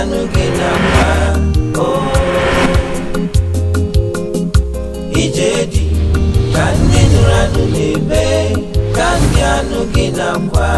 anụ gị na-akwa ije dị ka ndị nụrụ anụ na-ebe ka ndị anụ gị na-akwa.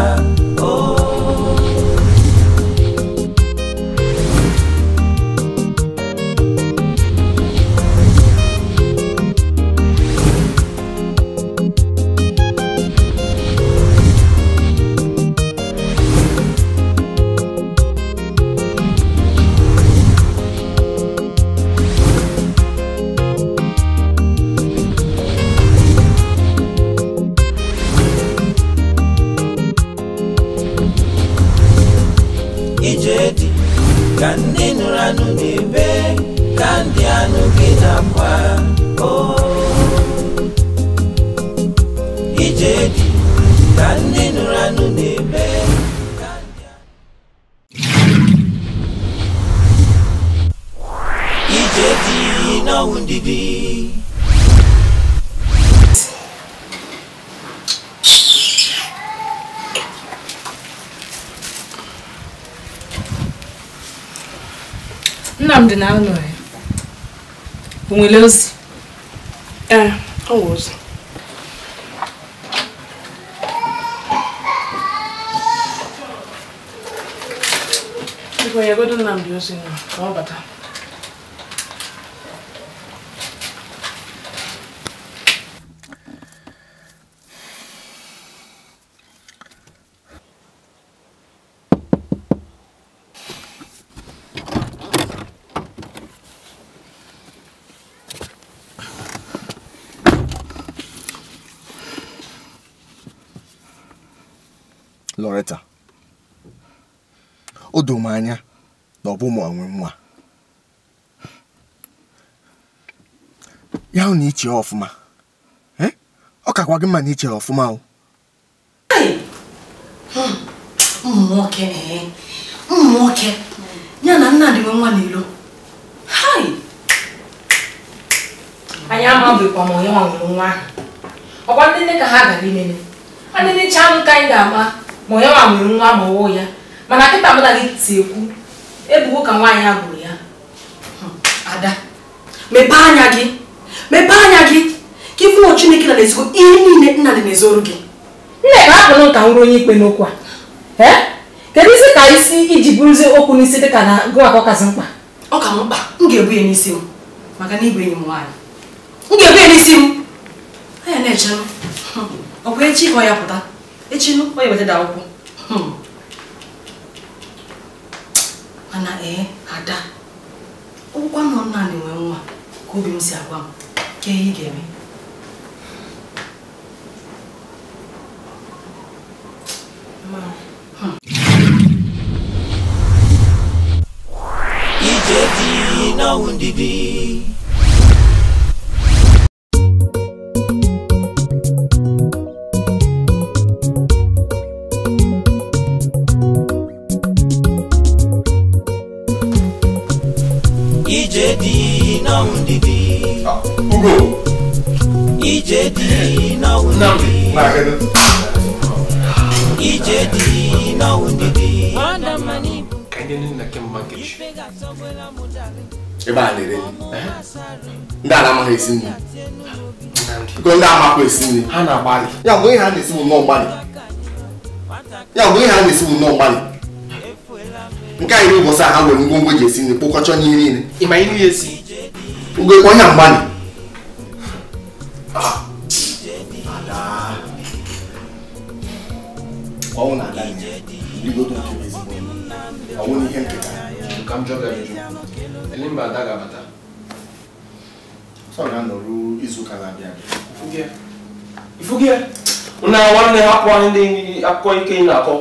Ka ndị nụrụ anụ na-ebe ka ndị anụ gị na-akwa ije dị ka ndị nụrụ anụ na-ebe ka ndị ije dị n'ọnwụ ndidi. Nnamdi na-anọ ya. O nwere ozi? Ee, ọ nwere ozi. Biko nyegodu Nnamdi ozi na ka ọ bata. Loretta, o doro m anya na ọ bụ mụ nwe nwa ya hụ na iche ọfụma. Ọ kakwa gị mma na ichere ọfụma o. Ụmụ nwoke ya na Nnamdi nwe nwa n'ilo. Anyị amabụkwa ma onye nwa nwere nwa ahụ. Ọkwa ndị nne ka ha gara imene. Ndị nnecha anụ ka anyị ga-ama ma onye nwa nwere nwa ma ọwụ ya. Mana kịta mụ na gị si ekwu ebubo ka nwaanyị a gburu ya. Ada, mepee anya gị, mepee anya gị ka ịfụ na Chineke na na-ezigbo ihe niile Nnamdi na-ezoru gị. Nne ka hapụrụ ka nwere onye ikpe n'okwu a. Kedu isi ka isi iji buruzie okwu n'isi dịka na gụwa ka ọ kasị mkpa? Ọ ka mkpa, m ga-ebu ya n'isi m maka na igwe enyi m nwaanyị. M ga-ebu ya n'isi m. Anya na-eche m. Ọ bụ echi ka ọ ya pụta. Echi nụ, ọ ya weta akwụkwọ. Mana Ada, ụgwọ nọ Nnamdi nwee nwa ka obi m si agwa m ka ihe ị ga-eme. Ije dị n'ọnwụ ndidi. Ije dị n'ọnwụ ndidi. Ugo. Ije dị n'ọnwụ ndidi. Ije dị n'ọnwụ ndidi. Ebe a na-ere ndị ala amaghị esi nri. Biko ndị amakwa esi nri. Ha na-agbalị. Ya bụ ihe ha na-esi bụ nnọọ mgbalị. Ya bụ ihe ha na-esi bụ nnọọ mgbalị. Nke anyị ụbọchị a ha nwere ngwongwo eji esi nri kpokọcha n'ihe niile. Ị ma ihe esi? Ugo onye mgbalị. Ọnwụ na-ada rigodo nke bụ ezigbo ọnwụ n'ihe nketa. Ka m jụọ gị ajụjụ. Ele mgbe Ada ga-abata? Sọ ga-anọrụ izu ụka na-abịa abịa. Ifugi ya? Na nwanne hapụ anyị ndị akụkọ ike ị na-akọ.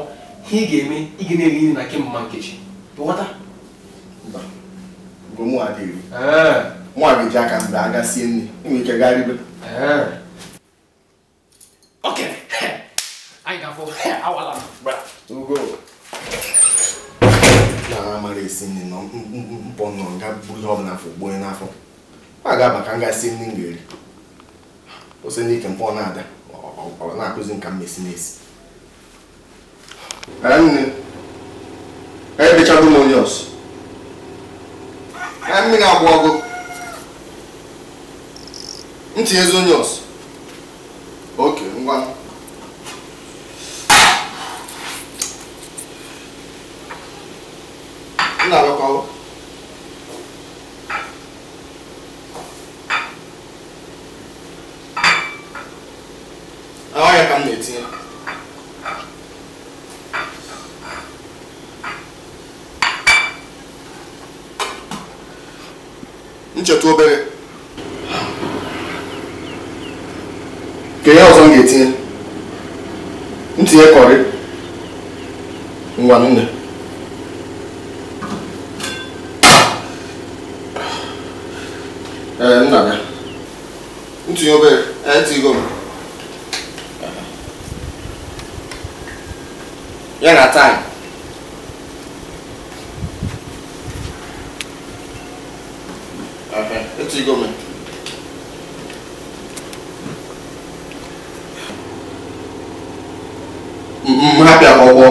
Ihe ị ga-eme, ị ga na-eri nri na kemgbe Nkechi. Ghọta? Mba. Ugo mụ adịghị. Mụ a ga-eji aka mgbe aga sie nri. Ị nwere ike gaa ribe. Okay. Anyị ga-afụ awala m. Ugo. Na amara esi nri nọ mpọ nọ nga buru ihe ọbụla afọ gbuo n'afọ. A ga-aba ka m gaa sie nri m ga-eri. Ose n'ike mpọ na-ada ọ na-akụzi nka m esi na-esi. Nne, ebechago m onye ọsụ. Mmiri agwụ ọgụ. Ntinye ezi onions. Okay, ngwa. M na-abịakwa o. Ọ ya ka m na-etinye. Ncheta obere. Ka ihe ọzọ m ga-etinye. Ntinye kọrị. Ngwa nne. Ee, nna ya. Ntinye obere. Ee, ntigo m. Ya na time. Etigo m. M hapịa ka ọ gbọọ.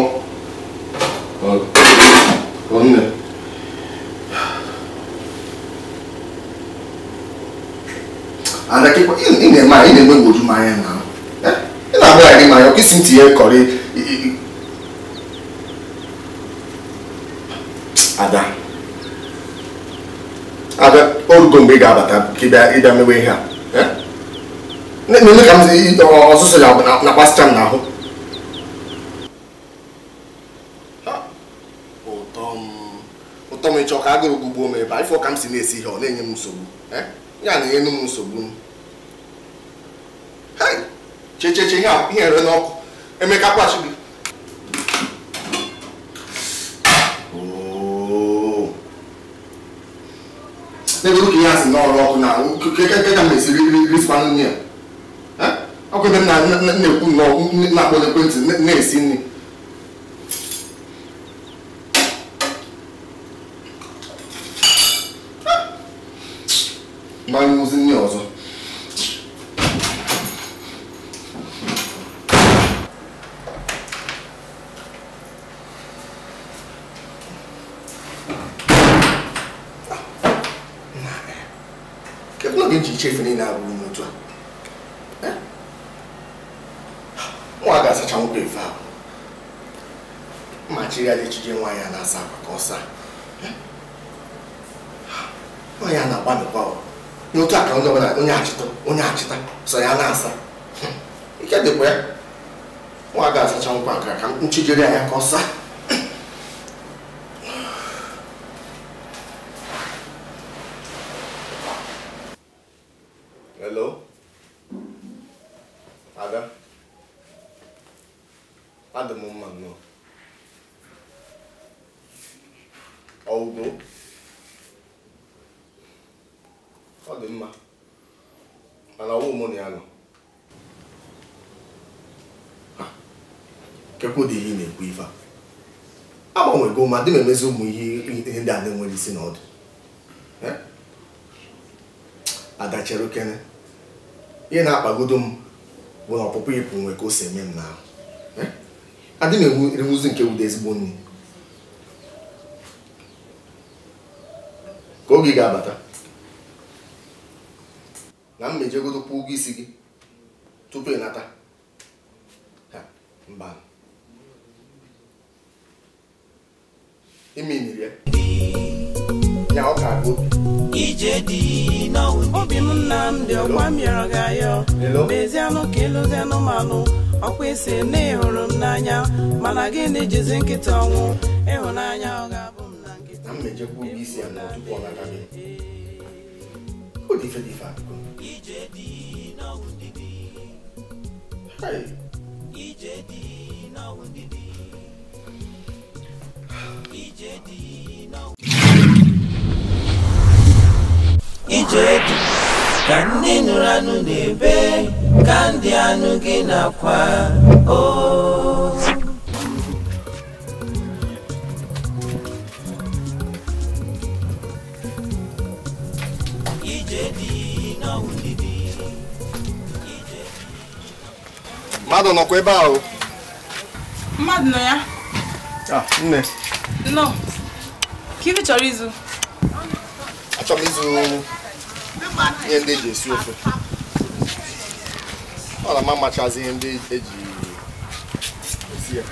Ọ nne. Ada kekwa ị na-eme ị na-enwegwoju m anya na ị na-agbaghara m anya ọkụ isi m tinye kọrị. Ada Ada orugo mgbe ị ga-abata ka ịbịa mewe ihe a na-eme ka m ọsụsọ ya na-akpasịcha m n'ahụ. Ụtọ m ịchọ ka agụrụ gụgbuo m ebe a ifo ka m si na-esi ihe ọ na-enye m nsogbu ya na-enye m nsogbu. Checheche ihe ere n'ọkụ Emeka kwachi gị. N'ebe ka ihe a si n'ọrụ ọkụ na ka m esi risikwanụ nri a ọkụ ebe m na-ekwu na-akpọ n'ekwentị na-esi nri. Mgbanyụzi nri ọzọ. Kedu oge nji ichefu niile abụrụ n'otu a? Nwa ga-asacha nwoke efe ahụ. Mma chiri ya echije nwaanyị a na-asa akwa ka ọ saa. Nwaanyị a na-agbanịkwa n'otu a ka onye ọbụla onye achịta sọ ya na-asa. Ike dịkwa ya. Nwa ga-asacha nkwa akara ka m nchijere ya ka ọ saa. Hello? Ada? Adị m mma nnọọ. Ọgwụgwọ? Ọ dị mma. Mana ọwụ mụ na ya nọ. Kekwa ụdị ihe ị na-ekwu ife a. Agbanwego ma dị m emezi ụmụ ihe ndị a na-enwere isi na ọdụ. Ada chere okene. Ihe na-akpagodo m bụ na ọpụpụ ịpụ nwe ka o si eme m n'ahụ. Adị m enwuzi nke wude ezigbo nri. Ka oge ga-abata na m mejegodo kwụ ụgwọ isi gị tupu ị nata. Mba. Ime ya. Ya ọ ka bụ ije dị n'obi m Nnamdị ọkwa m yọrọ gị ayọ mezianụ ka ịlụzianụ manụ ọkwa isi na ịhụrụ m n'anya mana gịnị jizi nkịta ọnwụ ịhụnanya ọ ga-abụ m na nkịta. Na m mejekwa ụgwọ isi ya na tupu ọ nata gị. Ọ dị ife dị ife akụkọ. Ije dị n'ọwụndidi. Ije dị n'ọwụndidi. Ije dị n'ọwụndidi. Ije dị ka ndị nụrụ anụ na-ebe ka ndị anụ gị na-akwa o. Ije dị n'ọwụndidi. Mmadụ nọkwa ebe ahụ. Mmadụ nọ ya? Ah, nne. Nnọọ. Ka ife chọrọ ịzụ? Achọrọ m ịzụ ihe ndị eji esi ofe. Ọ na m amachazi ihe ndị eji esi ya.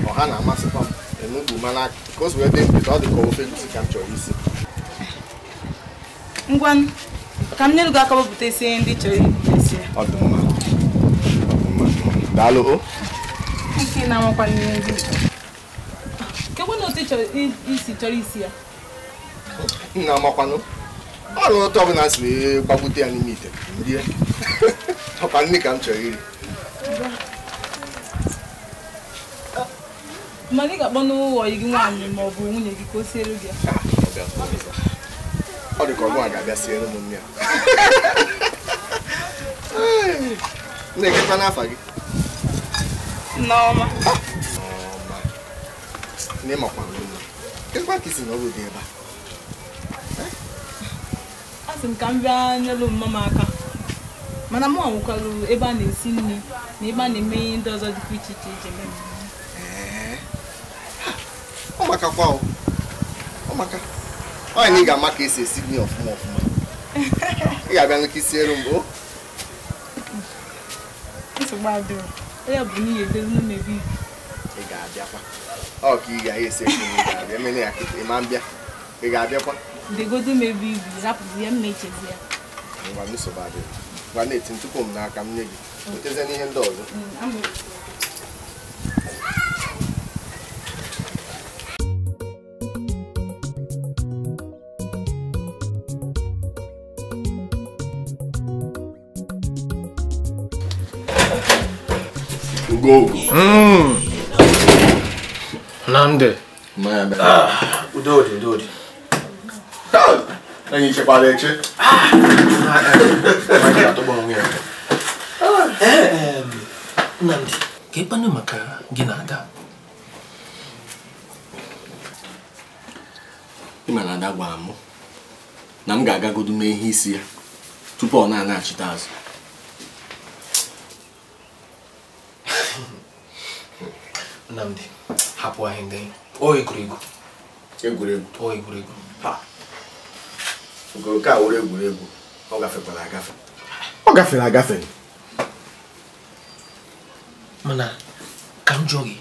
Ọha na-amasịkwa m enugbu mana ka o si wee dị mkpịta ọ dị ka ofe egusi ka m chọrọ isi. Ngwa ka m nyere gị aka wepụta isi ihe ndị chọrọ isi. Ọ dị mma. Daalụ o. Nke na-amakwa ihe ndị. Kekwe na otu isi chọrọ isi ya. Nna amakwanụ. Ọ na otu ọbụla si wee gbagbute ya n'ime ite. Rie. Ọkwa nne ka m chọrọ iri. Mana ị ga-akpọ n'ụlọ gị nwaanyị ma ọ bụ nwunye gị ka o siere gị. Ọ dị ka ọgụ a ga-abịa siere m nne ya. Na-ekekwa n'afa gị. Nneọma. Nneọma. Nne makwa nne. Kekwa ka isi na ọ bụ dị ebe a. A sị m ka m bịa nyelu mma m aka. Mana mụ nwekwara ebe a na-esi nri na ebe a na-eme ihe ndị ọzọ dịkwa iche iche eji eme. Ọ makakwa o. Ọ maka. Ọ na ị ga-ama ka esi esi nri ọfụma ọfụma. Ị ga-abịa nụ ka isi eru mbụ. Nsogbu adịrọ. Ya bụ n'ihi edelu m ebe ibi. Ị ga-abịakwa. Ọ ka ị ga-esi esi nri ga-abịa. Emene ya kịta ị ma mbịa. Ị ga-abịakwa. Degodu m ebe ibi, rapụzi ya mma echezi ya. Ngwa nsogbu adịrọ. Ngwa na-eti ntụpụ m n'aka m nye gị. Wetezie n'ihe ndị ọzọ. Ugo. Nnamdi. Udo dị, udo dị. Anyị chekwara eche. Nnamdi, ka ịkpanụ maka gị na Ada. Ị ma na Ada gwara m na m ga-agagodu mee ihe isi ya tupu ọ na-anachite azụ. Nnamdi, hapụ anyị ndị o egwuregwu. Egwuregwu? O egwuregwu. Nke a were egwuregwu, ọ gafekwara agafe. Ọ gafere agafe. Mana ka m jụọ gị,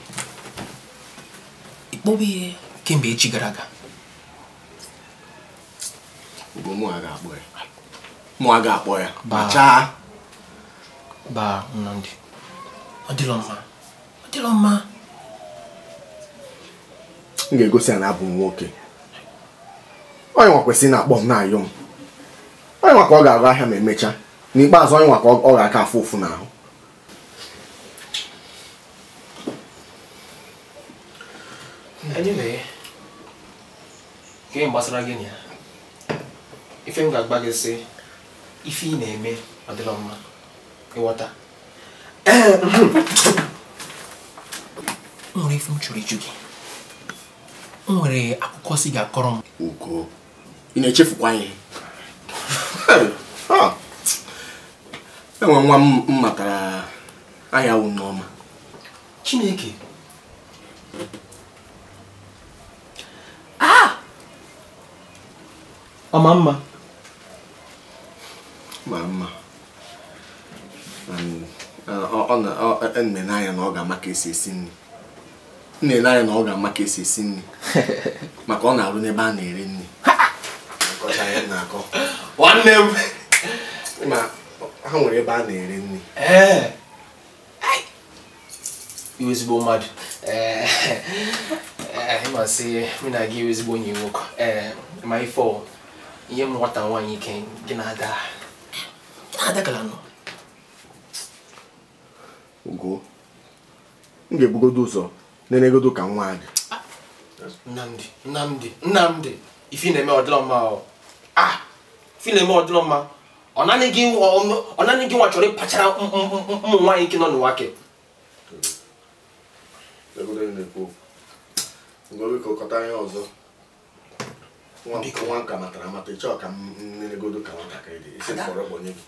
ị kpọbe ihe kemgbe echi gara aga? Ugo mụ a ga-akpọ ya. Mụ a ga-akpọ ya. Bachaa. Baa, Nnamdi. Ọ dịrọ mma. Ọ dịrọ mma. M ga-egosi ya na abụ m nwoke. Onye nwa kwesịrị na-akpọ m na-ayọ m. Onye nwa ka ọ ga-arụ ahịa ma emechaa. N'ikpeazụ onye nwa ka ọ ga-aka afụ ụfụ n'ahụ. Anyway, ka ihe gbasara gị na ya, ife m ga-agba gị sị, ife ị na-eme ọ dịrọ mma. Ịghọta? O nwere ife m chọrọ ịjụ gị. O nwere akụkọ si ga-akọrọ m. Ugo, ị na-echefukwa ihe. Enwe nwa m matara ahịa wụ Nneọma. Chineke. Ọ ma mma? Ma mma. Ọ na-ene anya na ọ ga-ama ka esi esi nri. Na-ele anya na ọ ga-ama ka esi esi nri. Maka ọ na-arụ n'ebe a na-ere nri. Nkọcha ya na-akọ. Nwanne m. Ma ha nwere ebe a na-ere nri. Ee. Iwe ezigbo mmadụ. Ee, ịmasị mụ na gị ezigbo enyi nwoke. Ee, ma ife ọ ihe m nwata nwaanyị ike gị na-ada. Na-ada gara nọ. Ugo, m ga-ebugodo ụzọ nenegodo ka nwa dị. Nnamdi, Nnamdi, Nnamdi, ife ị na-eme ọ dịrọ mma ọ. Ah, ife ị na-eme ọ dịrọ mma. Ọ naanị gị nwa chọrọ ịkpachara ụmụ nwaanyị ike nọ n'ụwa ke. Kọta ihe ọzọ. Nwa nka matara amata, ịchọ ka m nenegodo ka nwatakịrị dị. Isi mkpọrọ kpọnye gị.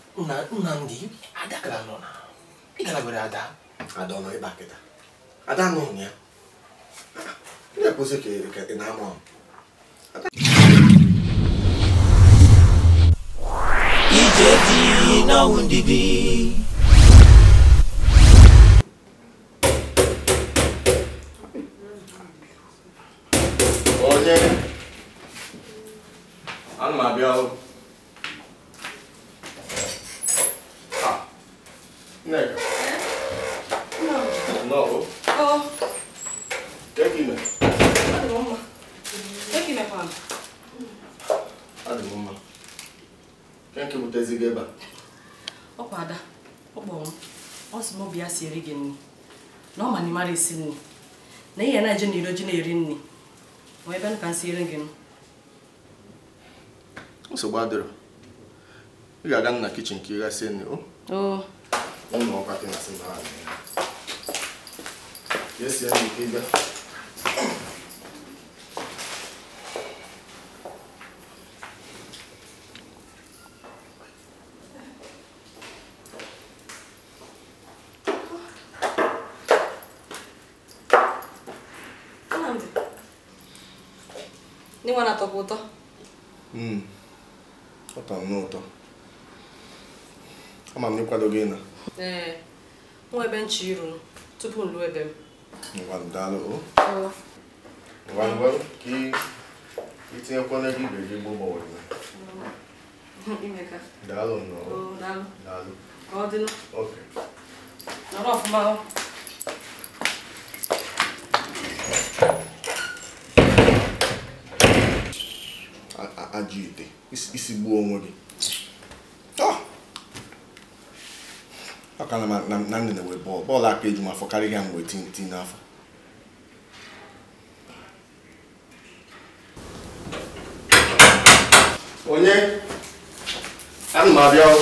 Nnamdi, Ada gara nọ na. Ị gara were Ada. Ada ọ nọ ebe a kịta? Ada nọ ya. Na-ekwuzi ka ị na-amụ amụ. Ije dị n'ọnwụ ndidi. Onye ana m abịa o. Ah, Nneka. No. Oh. Take him. Take him, Pam. Adị m mma. Ke butezi gị ebe a? Ọkwa Ada, ọ kpọrọ m. Ọ sị m obi ya si eri gị nri. Na ọ ma na ị mara esi nri. Na ihe na-eje n'iro ji na-eri nri. Ma ebe ka m si eri gị nri. Nsogbu adịrọ. Ị ga-aga na kichin ka ị gaa sie nri, o? Oo. Ụmụ ọkwa gị na-asị na ha. Ka esi nri ka ị bịa. Nwa na-atọkwa ụtọ. Ọ tọrọ m n'ụtọ. Ama m na ịkwado gị na. Ee, nwa ebe nchi iru tupu m lụọ ebe m. Ngwa daalụ o. Ngwa ngwa ka itinyekwana gị ibe gị gboo gbawara. Imeka. Daalụ nnọọ. Daalụ. Daalụ. Ka ọ dịnụ. Okay. Nọrọ ọfụma o. Ajọ ite isi gbuo onwe gị. Ọ ka na ndị na-ewe bọọlụ bọọlụ aka eju m afọ karịa ya mgbe tinti n'afọ. Onye ana m abịa o.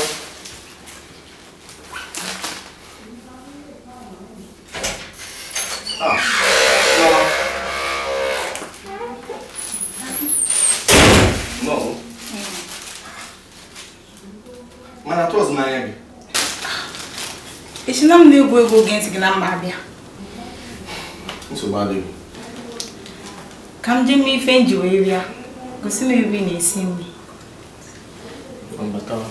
Ah, no. Mana atụọzụ n'anya gị. Esi na m na-egwu egwu oge ntị gị na mma abịa. Nsogbu adịghị. Ka m jee mee ife m ji wee bịa. Gosi m ebe ị na-esi nri. Mbatawa.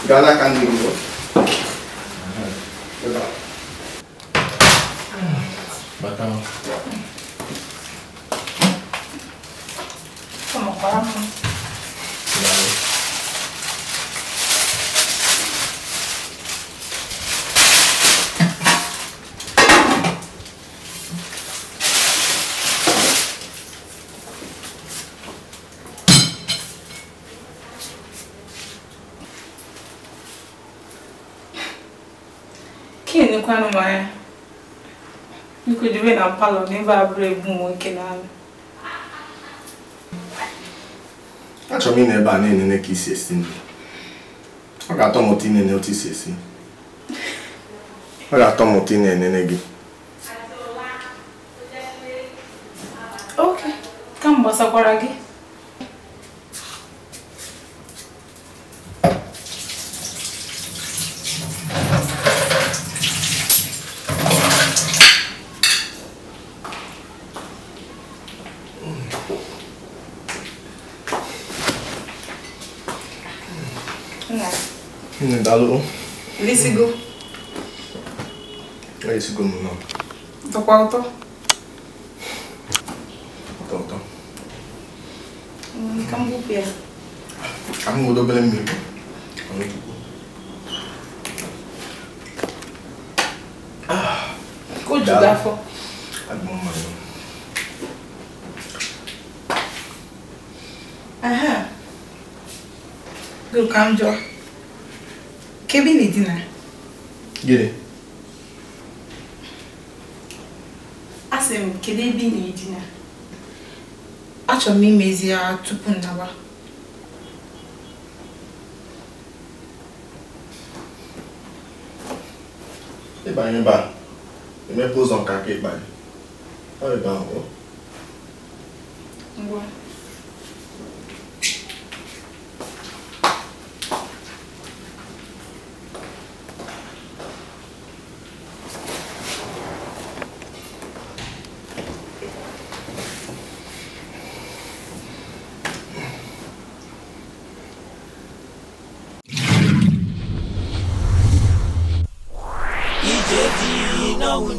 Gaa n'aka nri gị. Ebe a. Batawa. Ọ makwara mma. Kwanụ m anya. Biko jebe na palọ n'ebe a bụrụ egbu nwoke n'ala. Achọrọ m ịnọ ebe a na-enene ka isi esi nri. Ọ ga-atọ m ụtọ inene otu isi esi. Ọ ga-atọ m ụtọ ịna-enene gị. Ok, ka m gbasakwara gị. Daalụ. Lisigo. Esigo m nọ. Tọkwa ụtọ? Ụtọ ụtọ. Ka m gwupụ ya. Ka m ṅụdo obere mmiri. Ka o ju gị afọ. Adị m mma. Aha. Gị ka m jụọ. Kebe ị na-edina? Gịnị? Asị m, kedu ebe ị na-edina? Achọrọ m imezi ya tupu m nawa. Ịbanye ebe a, emepe ụzọ nke aka ịkpa gị. Ọ ebe ahụ. Ngwa.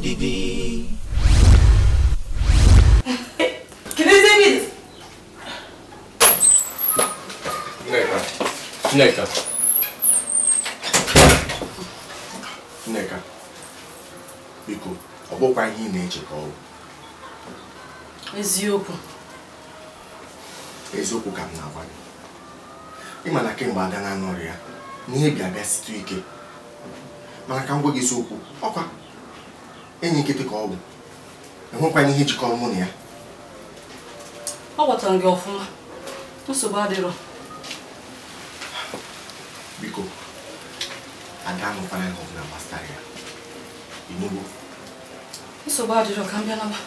ndidi. Kedu ebe ị? Nneka, Nneka, Nneka, biko, ọ bụkwa ihe ị na-eche ka ọ bụ. Eziokwu. Eziokwu ka m na-agwa gị. Ị ma na kemgbe Ada na-anọrọ ya, n'ihe bịa bịa site ike. Mana ka m gwa gị eziokwu, ọkwa enyi nkịtị ka ọ bụ. Enwekwana ihe jikọrọ mụ na ya. Ọ ghọtara gị ọfụma. Nsogbu adịrọ. Biko, Ada anụkwana ihe ọbụla gbasara ya. Ịnụgo? Nsogbu adịrọ, ka m bịa naba.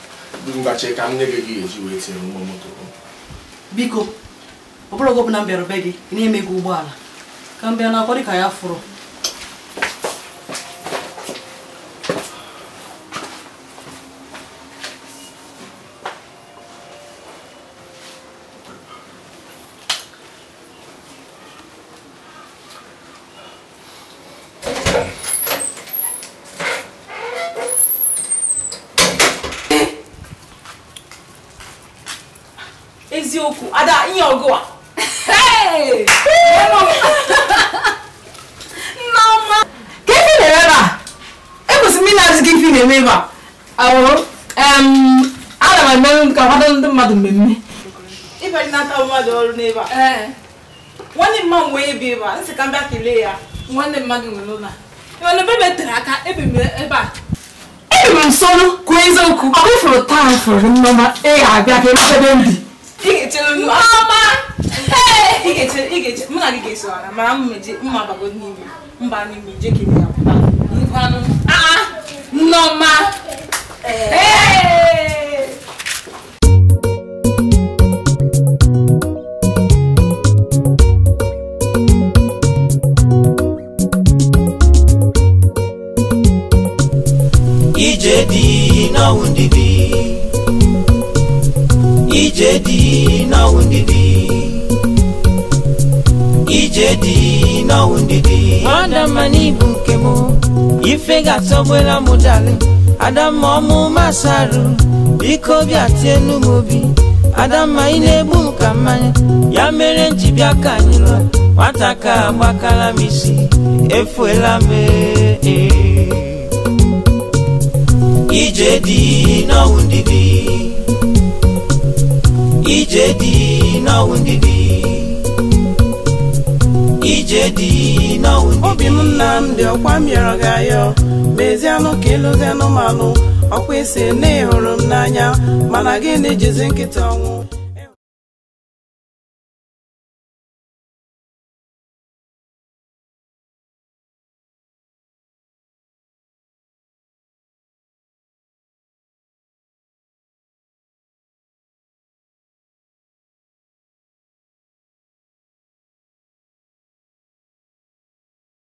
Mgbachi ka m nye gị eji wee tinye ụgbọ moto. Biko, ọ bụrụ oge ọbụla m bịara be gị, ị na-eme gị ụgbọala. Ka m bịa n'akwọ dị ka ya fụrụ. Eziokwu, Ada, ihe ọgụ a. Nneọma! Ka ife na-eme ebe a? Ekwesịrị m ịna-ajụ gị ife na-eme ebe a. Ana m eme ka kwado ndị mmadụ mmemme. Ịbịa mmadụ ọrụ n'ebe a. Nwanne mma m wee bi ebe a, nsị ka m bịa kelee ya. Nwanne mmadụ nwere ụlọ a. Mana ebe m tere aka, ebi m ebe a. Ebi m nsoro kwuo eziokwu. Ọ bụ ifuru taa fụrụ Nneọma, ị ga-abịa ka emechebe ndị. Ị ga-echere Nneọma! Ị ga-eche mụ na gị ga-eso ara mara mma bago n'ime mba n'ime je kelee ya pụta. Ngwanụ. Ah! Nneọma! Ee! Ije dị n'ọnwụ ndidi. Ije dị n'ọnwụ ndidi. Ije dị n'ọnwụ ndidi. Adamma n'ibu nke mụ, ife ga-atọgbela mụ dali. Adamma ọmụma sarụ, biko bịa tienu m obi. Adamma ị na-egbu m ka mmanya, ya mere m ji bịa ka anyị lụọ. Nwata ka agbakala m isi, efuela m ee. Ije dị n'ọnwụ ndidi. Ije dị n'ọnwụ ndidi. Ije dị n'ọnwụ ndidi. Obi m Nnamdi, ọkwa m yọrọ gị ayọ. Mezianụ ka ịlụzianụ m alụ. Ọkwa isi na ị hụrụ m n'anya, mana gịnị jizi nkịta ọnwụ?